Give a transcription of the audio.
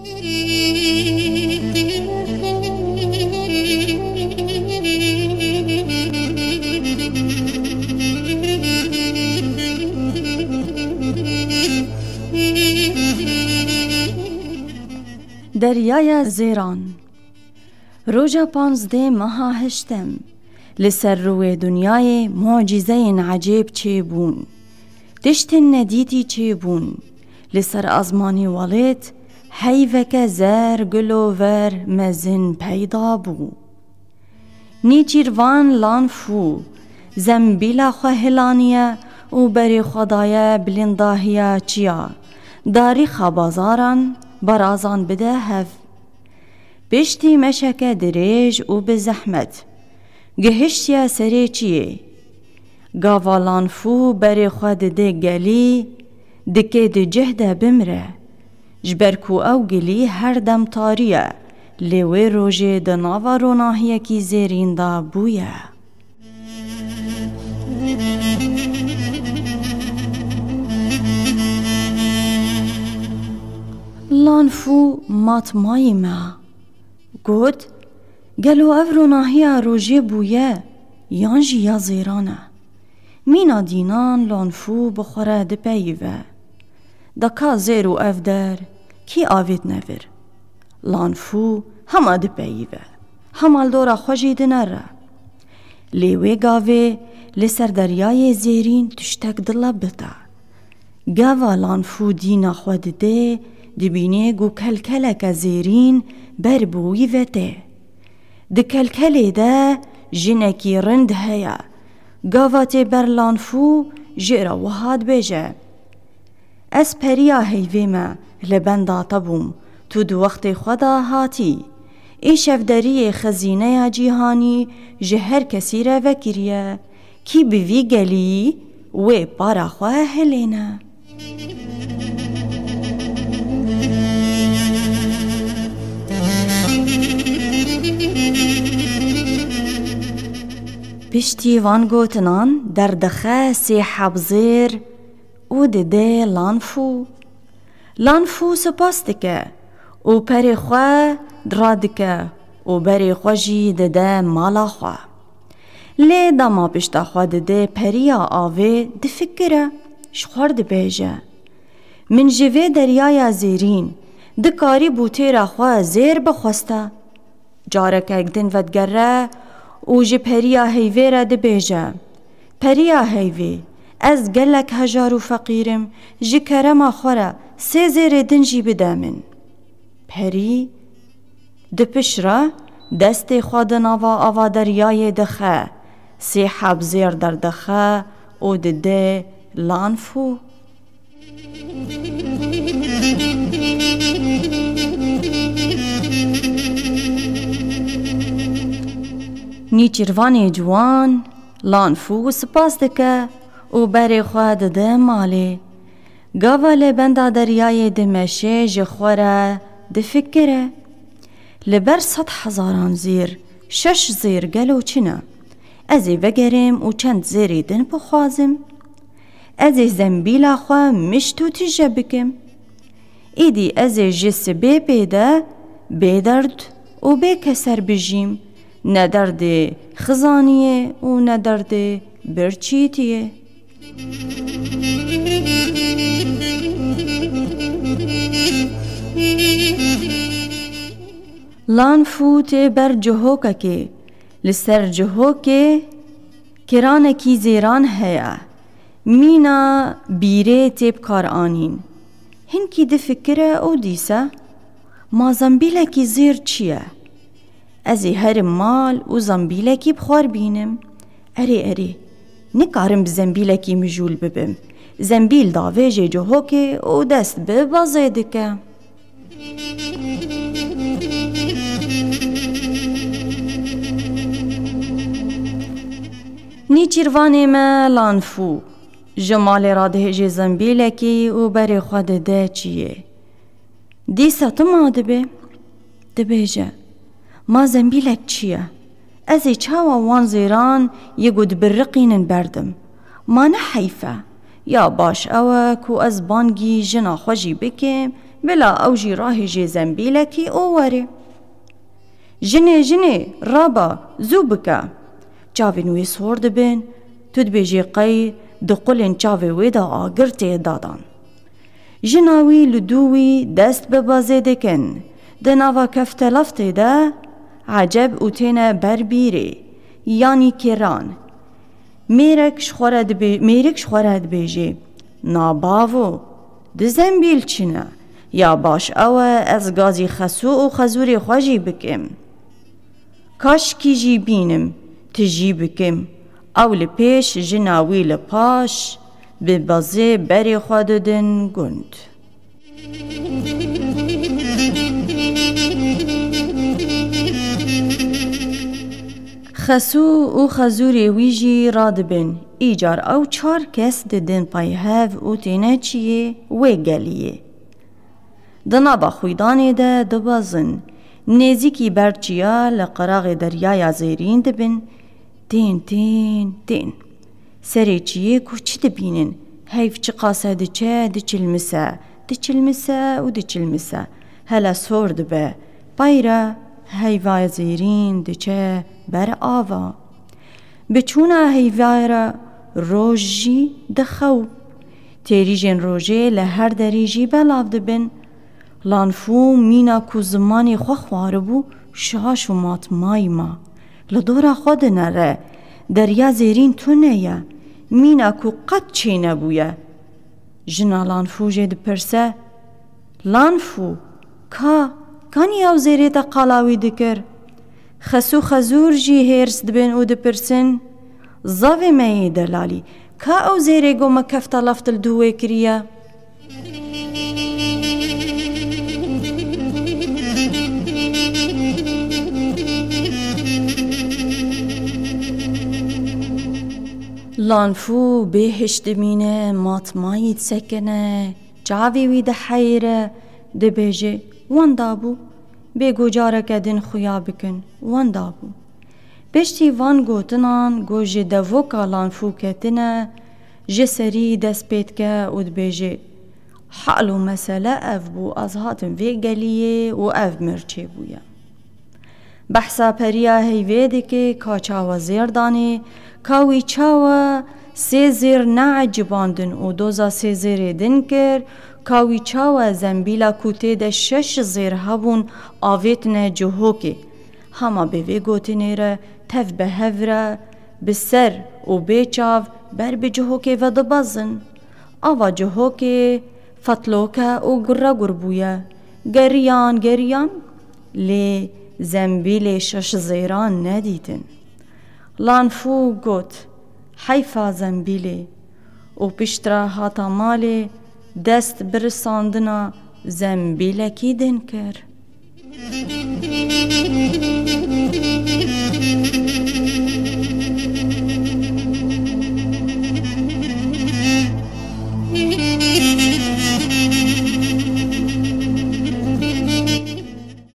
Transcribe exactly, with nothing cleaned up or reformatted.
Deryaya Zêran. Roja panzdeh meha heştem. Li ser rûyê dinyayê mucîzeyên ecêb çêbûn. Tiştên nedîtî çêbûn. Li ser azmanî welêt heyveke zer gilover mezin peyda bû. Nîçîrvan Lan Fu zembîla xwe hilaniye û berê xwe daye bilindahiya çiya, darîxa bazaran, berazan bide hev. Piştî meşeke dirêj û bi zehmet, gihiştiye serê çiyê. Gava Lan Fu berê xwe dide gelî, dike di cih de bimire. Ji ber ku ew gilî her dem tarî ye, lê wê rojê di nava ronahiyekî zêrîn de bûye. Lan Fu matmayî me. Got, gelo ev ronahiya rojê bûye, yan jî ya zêran e? Mîna dînan Lan Fu bi xwe re dipeyive. Da ka zêr û ev der, kî avêtine vir? Lan Fu hema dipeyive, hema li dora xwe jî dinere. Lê wê gavê li ser deryayê zêrîn tiştek dilebit e. Gava Lan Fu dîna xwe dide, dibîne ku kelkeleke zêrîn ber bi wî ve tê. Di kelkelê de jinekî rind heye. Gava tê ber Lan Fu jê re wiha dibêje, Ez periya heyvê me, li benda te bûm, tu di wextê xwe de hatî. Îşev deriyê xezîneya cîhanî ji her kesî re vekiriye. Kî bi vî gelî wê para xwe hilêne. Piştî van gotinan derdixe sê heb zêr û dide Lan Fu. Lan Fu spas dike û perê xwe radike û berê xwe jî dide mala xwe. Lê dema pişta xwe dide periya avê, difikire, ji xwe dibêje, Min ji vê deryaya zêrîn dikarîbû têra xwe zêr bixwesta. Carekek din vedigere û ji periya heyvê re dibêje, Periya heyvê, ez gelek hejar û feqîr im, ji kerema xwe re sê zêrê din jî bide min. Perî dipişre, destê xwe di nava ava deryayê dixe, sê heb zêr derdixe û dide Lan Fu. Nîçîrvanê ciwan Lan Fu spas dike û berê xwe dide malê. Gava li benda deryayê dimeşe, ji xwe re difikire, Li ber sed hezaran zêr, şeş zêr gelo çi ne? Ez ê vegerim û çend zêrê din bixwazim. Ez ê zembîla xwe mişt û tije bikim. Êdî ez ê ji sibê pê de bê derd û bê keser bijîm. Ne derdê xizaniyê û ne derdê birçîtiyê. Lan Fu tê ber cihokekê. Li ser cihokê kiranekî zêran heye. Mîna bîrê tê bi kar anîn. Hinkî difikire û dîse, Ma zembîlekî zêr çi ye? Ez ê herim mal û zembîlekî bi xwe re bînim. Erê, erê, nikarim bi zembîlekî mijûl bibim. Zembîl davêjê cihokê û dest bi bazê dike. Nîçîrvanê me Lan Fu ji malê radihêjê zembîlekî û berê xwe dide çiyê. Dîsa tu ma dibe, dibêje, Ma zembîlek çi ye? Ez ê çawa wan zêran yê ku dibiriqînin berdim? Ma ne heyf e? Ya baş ew e ku ez bangî jina xwe jî bikim, Bila ew jî rahêjê zembîlekî û werê. Jinê, jinê, raba, zû bike. Çavên wê sor dibin, tu dibêjî qey di qulên çavê wê de agir tê dadan. Jina wî li dû wî dest bi bazê dikin. Di nava keftelaftê de eceb û têne ber bîrê, yanî kêran. Mêrek ji xwe re dibê-, mêrik ji xwe re dibêjê, "Na bavo, di zembîl çi ne? Ya baş ew e ez gazî Xesû û xezûrê xwe jî bikim. Kaşkî jî bînim, tijî bikim." Ew li pêş, jina wî li paş, bi bazê berê xwe didin gund. Xesû û xezûrê wî jî radibin. Îcar ew çar kes didin pey hev û têne çiyê wê geliyê. Di nava xwîdanê de dibezin. Nêzîkî ber çiya li qeraxê deryaya zêrîn dibin. Tên, tên, tên. Serê çiyê ku çi dibînin? Heyv çiqas e diçe, diçilmise, diçilmise û diçilmise. Hele sor dibe. Peyre heyva zêrîn diçe ber ava. Bi çûna heyva re roj jî dixew. Têrîjên rojê li her derî jî belav dibin. Lanfû mîna ku zimanê xwe xwaribû, şaş û matmayî ma. Li dora xwe dinere, derya zêrîn tune ye. Mîna ku qet çênebûye. Jina Lanfû jê dipirse, "Lanfû, ka, kanî ew zêrê te qala wî dikir?" Xesû xezûr jî hêrs dibin û dipirsin, "Zavê me yê delalî, ka ew zêrê go me kefta laft li dû wê kiriye?" Lanfû bêhiş dimîne, matmayî disekine, çavê wî diheyre, dibêje, "Wenda bû, bê ku careke din xuya bikin, wenda bû." Piştî van gotinan ku ji devoka Lanfû ketine, ji serî dest pê dike û dibêje, "Hal û mesele ev bû, ez hatim vê geliyê û ev mir çêbûye." Behsa periya heyvê dike, ka çawa zêr danê, ka wî çawa sê zêr neecibandin û doza sê zêrê din kir, ka wî çawa zembîla ku tê de şeş zêr hebûn avêtine cihokê. Hema bi vê gotinê re tev bi hev re, bi ser û bê çav ber bi cihokê ve dibezin. Ava cihokê fetloke û gurregur bûye. Geriyan, geriyan, lê zembîlê şeş zêran nedîtin. Lanfû got, "Heyfa zembîlê." Û piştre hata malê, dest bi risandina zembîlekî din kir.